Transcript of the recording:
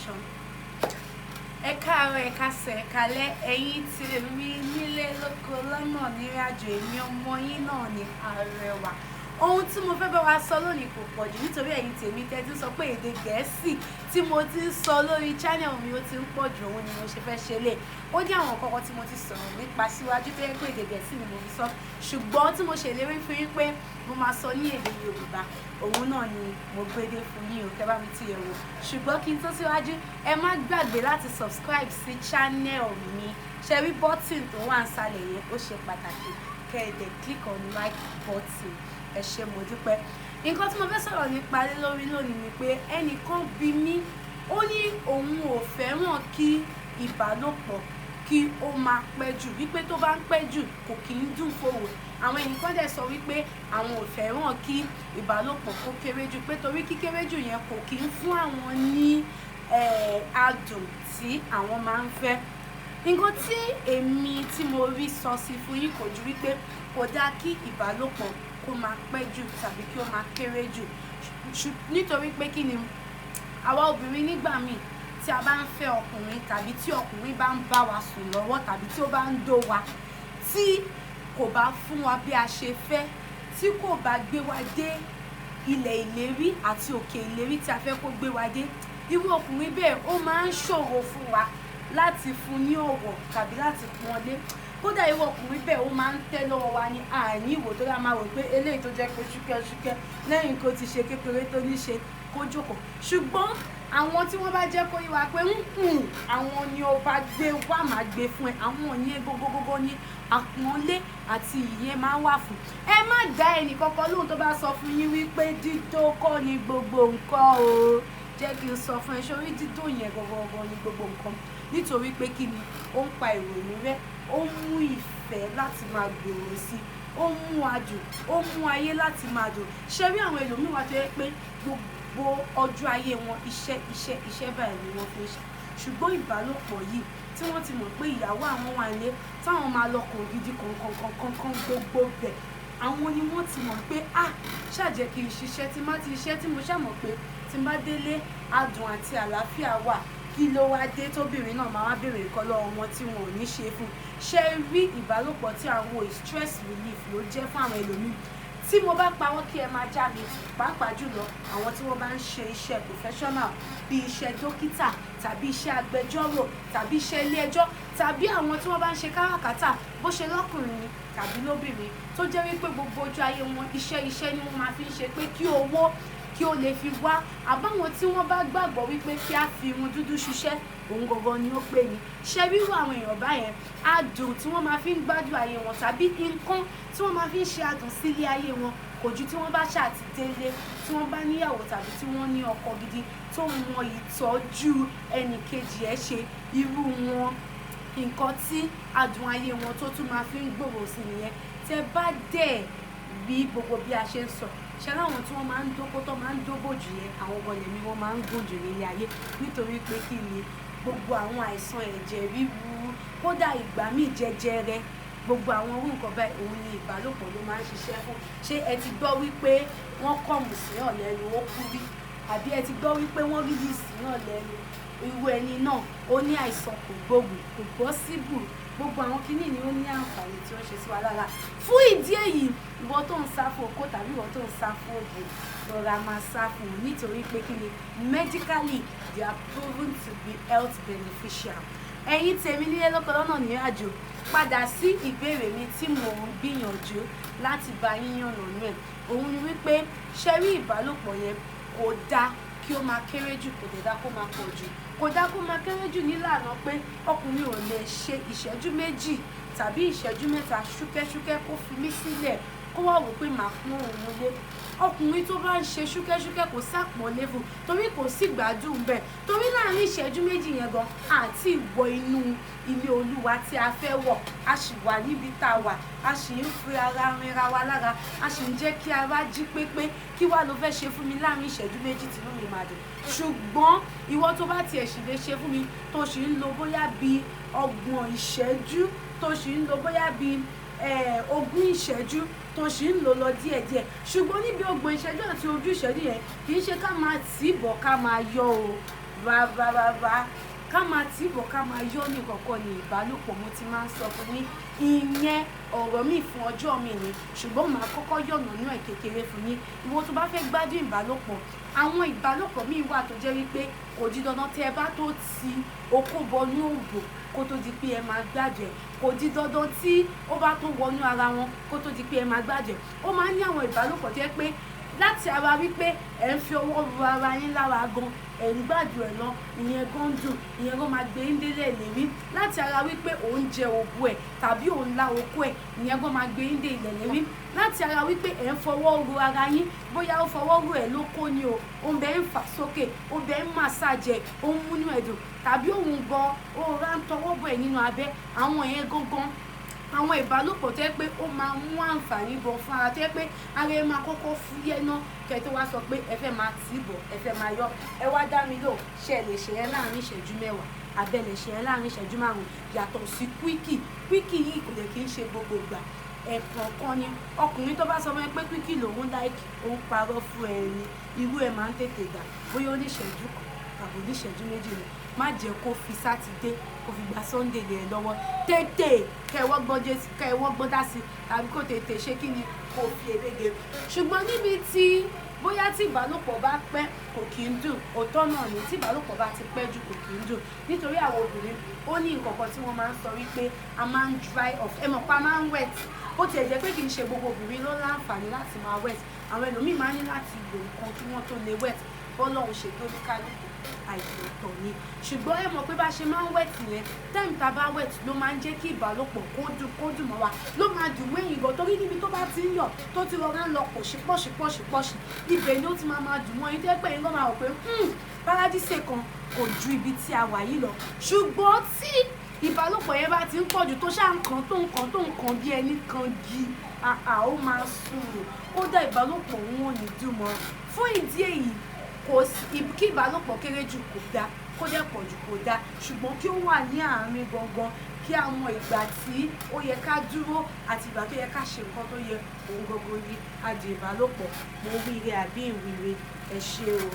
Action. Ẹ káàárọ̀, ẹ káàsán, ẹ káalẹ́, ẹ̀yin tèmi nílé lóko lọ́nà nírìn àjò. Èmi ọmọ yín náà ní Arẹwà. Ohun tí mo fẹ́ bá wa sọ lónìí kò pọ̀ jù, nítorí ẹ̀yin tèmi tẹ́ ti sọ pé èdè Gẹ̀ẹ́sì tí mo ti ń sọ lórí channel mi, ó ti ń pọ̀ jù. Òun ni mo ṣe fẹ́ ṣe lè ó ní àwọn kọ́kọ́ tí mo ti sọ̀rọ̀ nípa síwájú tó yẹ pé èdè Gẹ̀ẹ́sì ni mo fi sọ, ṣùgbọ́n tí mo ṣèlérí fún yín pé mo máa sọ ní èdè Yorùbá, òun náà ni mo gbé dé fún yín o. Kẹ́ bá mi ti yẹ̀ wò. Ṣùgbọ́n kí n tó síwájú, ẹ má gbàgbé láti subscribe sí channel mi. Ṣe rí button tó wà nísàlẹ̀ yẹn? Ó ṣe pàtàkì kẹ́ ẹ dẹ̀ click on like button. Ẹ ṣé, mo dúpẹ́. Nǹkan tí mo fẹ́ sọ̀rọ̀ nípa lé lórí lónìí ni pé ẹnìkan bi mí, ó ní òun ò fẹ́ràn kí ìbálòpọ̀ kí ó máa pẹ́ jù, wípé tó bá ń pẹ́ jù, kò kí ń dùn fòwò. Àwọn ẹnìkan dẹ̀ sọ wípé àwọn ò fẹ́ràn kí ìbálòpọ̀ kó kéré jù, pé torí kíkéré jù yẹn kò kí ń fún àwọn ní adùn tí àwọn máa ń fẹ́. Nǹkan tí èmi tí mo rí sọ sí fún yín kò ju wípé kò dáa kí ìbálòpọ̀ kó máa pẹ́ jù tàbí kí ó máa kéré jù, nítorí pé kí ni? Àwa obìnrin, nígbà míì tí a bá ń fẹ́ ọkùnrin, tàbí tí ọkùnrin bá ń bá wa sùn lọ́wọ́, tàbí tí ó bá ń dó wa, tí kò bá fún wa bí a ṣe fẹ́, tí kò bá gbé wa dé ilẹ̀ ìlérí àti òkè ìlérí tí a fẹ́ kó gbé wa dé, irú ọkùnrin bẹ́ẹ̀, ó máa ń ṣòro fún wa láti fún ní ọ̀wọ̀ tàbí láti pọ́n lé. Kódà, irú ọkùnrin bẹ́ẹ̀, ó máa ń tẹ́ lọ́wọ́ wa ní àní ìwò tó dá máa rò pé eléyìí tó jẹ́ pé ṣúkẹ́ṣúkẹ́ lẹ́yìn kó ti ṣe kékeré tó ní ṣe kó jókòó. Ṣùgbọ́n àwọn tí wọ́n bá jẹ́ kó yé wa pé àwọn ni ó bá gbé wá, máa gbé fún ẹ, àwọn yẹn gógógógó ní àpọ́nlé àti ìyẹn máa ń wà fún. Ẹ má dá ẹnì kankan lóhùn tó bá sọ fún yín wípé dídó kọ́ ni gbogbo nǹkan o. Jẹ́ kí n sọ fún ẹ, sórí dídó yẹn gangan ni gbogbo nǹkan. Nítorí pé kí ni? Ó ń pa ìrònú rẹ́, ó ń mú ìfẹ́ láti máa gbòòrò sí, ó ń mú adùn, ó ń mú ayé láti máa dùn. Ṣé rí àwọn ẹlòmíì wà tó yẹ pé gbogbo ọjọ́ ayé wọn, iṣẹ́, iṣẹ́, iṣẹ́ báyìí ni wọ́n fi ń ṣe, ṣùgbọ́n ìbálòpọ̀ yìí tí wọ́n ti mọ̀ pé ìyàwó àwọn wà nílé, táwọn máa lọ kàn gidi kọ̀ọ̀kan gbogbo bẹ̀, àwọn ni wọ́n ti mọ̀ pé, ah, ṣàjẹ́ kí n ṣiṣẹ́ tí má ti ṣiṣẹ́, tí mo ṣàmọ̀ pé tí n bá délé, adùn àti àlàáfíà wà. Kí ló wá dé tóbìnrin náà máa wá béèrè nǹkan lọ́wọ́ wọn tí wọn ò ní ṣe fún? Ṣé rí ìbálòpọ̀ tí à ń wo, stress relief ló jẹ́ fún àwọn ẹlòmíì. Tí mo bá pa wọ́n, kí ẹ máa já mi, pàápàá jùlọ àwọn tí wọ́n bá ń ṣe iṣẹ́ professional, bíi iṣẹ́ dókítà tàbí iṣẹ́ agbẹjọ́rò tàbí iṣẹ́ ilé ẹjọ́, tàbí àwọn tí wọ́n bá ń ṣe káràkátà, bó ṣe lọ́kùnrin ni tàbí lóbìnrin, tó jẹ́ wípé gbogbo ojú ayé wọn, iṣẹ́, iṣẹ́ ni wọ́n máa fi ń ṣe, pé kí owó kí ó lè fi wá, àbáwọn tí wọ́n bá gbàgbọ́ wípé kí á fi irun dúdú ṣiṣẹ́, òun gangan ni ó pè ní ṣe ríru àwọn èèyàn báyẹn, adùn tí wọ́n máa fi ń gbádùn ayé wọn tàbí nǹkan tí wọ́n máa fi ń ṣe adùn sílé ayé wọn, kò ju tí wọ́n bá ṣáà ti délé, tí wọ́n bá níyàwó tàbí tí wọ́n ní ọkọ gidi tó mọ ìtọ́jú ẹnì kejì ẹ̀ ṣe, irú wọn, nǹkan tí adùn ayé wọn tó tún máa fi ń gbòòrò sí nìyẹn. Tẹ bá dẹ̀ bí gbogbo bí a ṣe ń sọ ṣe, láwọn tí wọ́n máa ń dóko tó máa ń dóbò jù yẹn, àwọn gan lèmi wọ́n máa ń gùn jù nílé ayé. Nítorí pé kí ni? Gbogbo àwọn àìsàn ẹ̀jẹ̀ ríru, kódà ìgbà míì jẹjẹrẹ, gbogbo àwọn orú nǹkan báyìí, òun ni ìbálòpọ̀ ló máa ń ṣiṣẹ́ fún. Ṣé ẹ ti gbọ́ wípé wọ́n kọ̀mù síyàn lẹ́nu, ó kú rí? Àbí ẹ ti gbọ́ wípé wọ́n rí yìí síyàn lẹ́nu, irú ẹni náà ó ní àìsàn kò gbóògùn? Kò possible. Gbogbo àwọn kinní ni ó ní àǹfààní tí ó ń ṣe sí wa lára. Fún ìdí èyí, ìwọ tó ń sá fún okó tàbí ìwọ tó ń sá fún òbò, rọra máa sá fún un. Nítorí pé kí ni? Medically, they are proven to be health beneficial. Ẹ̀yin tèmi nílé lóko lọ́nà ní àjò, padà sí ìbéèrè mi tí mò ń gbìyànjú láti bá yín yànnàná ẹ̀, òun ni wípé, ṣe rí ìbálòpọ̀ yẹn, kò dáa kí ó máa kéré jù, kò dẹ̀ dáa kó máa pọ̀ jù. Kò dáa kó máa kéré jù nílànà pé ọkùnrin ò lè ṣe ìṣẹ́jú 2 tàbí ìṣẹ́jú 3 ṣúkẹ́ṣúkẹ́, kó fi mí sílẹ̀, kó wá wò pé màá pọ́n òun lé. Ọkùnrin tó bá ń ṣe ṣúkẹ́ṣúkẹ́, kò sápọ́nlé fún, torí kò sí gbádùn bẹ́ẹ̀, torí láàrin ìṣẹ́jú 2 yẹn gan àti ìwọ inú ilé Olúwa tí a fẹ́ wọ̀, a sì wà níbi tá a wà, a sì ń fi ara rinra wa lára, a sì ń jẹ́ kí ara jí pépé. Kí wá ló fẹ́ ṣe fún mi láàrin ìṣẹ́jú 2 tí inú mi máa dùn? Ṣùgbọ́n ìwọ tó bá tiẹ̀ sì lè ṣe fún mi, tó sì ń lo bóyá bí 30 ìṣẹ́jú, tó sì ń lo bóyá bí 20 ìṣẹ́jú, tó sì ń lò lọ díẹ̀díẹ̀, ṣùgbọ́n níbi 30 ìṣẹ́jú àti 20 ìṣẹ́jú yẹn, kì í ṣe ká máa tì í bọ̀, ká máa yọ o. Rárá, ká máa tìbọ̀ ká máa yọ́ ní kọ̀ọ̀kan ní ìbálòpọ̀. Mo ti máa ń sọ fún yín, ìyẹn ọ̀rọ̀ mi fún ọjọ́ mi ni, ṣùgbọ́n màá kọ́kọ́ yọ̀nàná ẹ̀ kékeré fún yín. Ìwọ tó bá fẹ́ gbádùn ìbálòpọ̀, àwọn ìbálòpọ̀ míì wà tó jẹ́ wípé kò di dandan tí ẹ bá tó ti okó bọnú òbò kó tó di pé ẹ máa gbádùn ẹ̀. Kò di dandan tí ó bá tó wọnú ara wọn kó tó di pé ẹ máa gbádùn ẹ̀. Ó máa ń ní àwọn ìbálòpọ̀ tó jẹ́ pé láti ara wípé ẹ ń fi ọwọ́ ro ara yín lára gan, ẹ ń gbádùn ẹ̀ lọ, ìyẹn gan dùn, ìyẹn gan máa gbé yín délé ìlérí. Láti ara wípé ò ń jẹ òbò ẹ̀ tàbí ò ń lá okó ẹ̀, ìyẹn gan máa gbé yín dé ilẹ̀ ìlérí. Láti ara wípé ẹ ń fọwọ́ ro ara yín, bóyá ó fọwọ́ ro ẹ̀ lóko ni o, ó ń bẹ ń fà sókè, ó bẹ ń massage ẹ̀, ó ń múnú ẹ̀ dùn, tàbí òun gan, ó rá ń tọwọ́ bọ̀ ẹ̀ nínú abẹ́. Àwọn yẹn gangan, àwọn ìbálòpọ̀ tó jẹ́ pé ó máa mú àǹfààní bọ̀ fún ara, tó jẹ́ pé ara ẹ máa kọ́kọ́ fúyẹ́ ná, kí ẹ tó wá sọ pé ẹ fẹ́ máa tìbọ̀, ẹ fẹ́ máa yọ́. Ẹ wá dá mi lóhùn, ṣé ẹ lè ṣe ẹ́ láàrín ìṣẹ́jú mẹ́wàá? Àbí ẹ lè ṣe ẹ́ láàrín ìṣẹ́jú márùn-ún? Yàtọ̀ sí quickie. Quickie yìí kò dẹ̀ kí ń ṣe gbogbo ìgbà. Ẹ̀ẹ̀kọ̀ọ̀kan ni. Ọkùnrin tó bá sọ fún ẹ pé quickie lòun like, ó ń parọ́ fún ẹ ni. Irú ẹ máa ń tètè dà. Bóyá ó ní ìṣẹ́jú kan tàbí ó ní ìṣẹ́jú méjì ni. Má jẹ́ kó fi Saturday, kó fi gba Sunday lé ẹ lọ́wọ́. Tètè kẹ́ ẹ wọ́gbọ́n jẹ́, kẹ́ ẹ wọ́gbọ́n dá sí, tàbí kó tètè ṣe kí ni, kó fi eré. Ṣùgbọ́n níbi tí bóyá tí ìbálòpọ̀ bá pẹ́ kò kí ń dùn. Òótọ́ náà ni, tí ìbálòpọ̀ bá ti pẹ́ jù kò kí ń dùn. Nítorí àwọn obìnrin ó ní nǹkan kan tí wọ́n máa ń sọ wípé a máa ń dry off. Ẹ mọ̀ pé a máa ń wet. Bó ti ẹ̀ jẹ́ pé kì í ṣe gbogbo obìnrin ló láǹfààní láti máa wet. Àwọn ẹlòmíì máa ń ní láti lo nǹkan kí wọ́n tó lè wet. Bọ́lọ́run ṣe tó ní kálùkù, àìtọ́ ni. Ṣùgbọ́n ẹ mọ̀ pé bá ṣe máa ń wet yẹn, time tá bá wet ló máa ń jẹ́ kí ìbálòpọ̀ kó dùn, kó dùn mọ́ wa. Ló máa dùn mọ́ ẹ̀yin gan, torí níbi tó bá ti ń yọ̀, tó ti rọra ń lọ pọ̀ṣì pọ̀ṣì pọ̀ṣì pọ̀ṣì, ibẹ̀ ni ó ti máa máa dùn mọ́ yín. Tó jẹ́ pé ẹ̀yin gan máa rò pé, paradise kan kò ju ibi tí a wà yìí lọ. Ṣùgbọ́n tí ìbálòpọ̀ yẹn bá ti ń pọ̀jù, tó ṣá ń kan, tó ń kan, tó ń kan bí ẹni kan gi, àà, ó máa sùn. Kódà ìbálòpọ̀ òun ò ní dùn mọ́. Fún ìdí èyí, kò sí kí ìbálòpọ̀ kéré jù kò dá, kó dẹ̀ pọ̀ jù kò dá. Ṣùgbọ́n kí ó wà ní àárín gangan, kí a mọ ìgbà tí ó yẹ ká dúró àti ìgbà tó yẹ ká ṣe nǹkan tó yẹ, òun gangan ni adùn ìbálòpọ̀. Mo wíire àbí ìwíire? Ẹ ṣé o.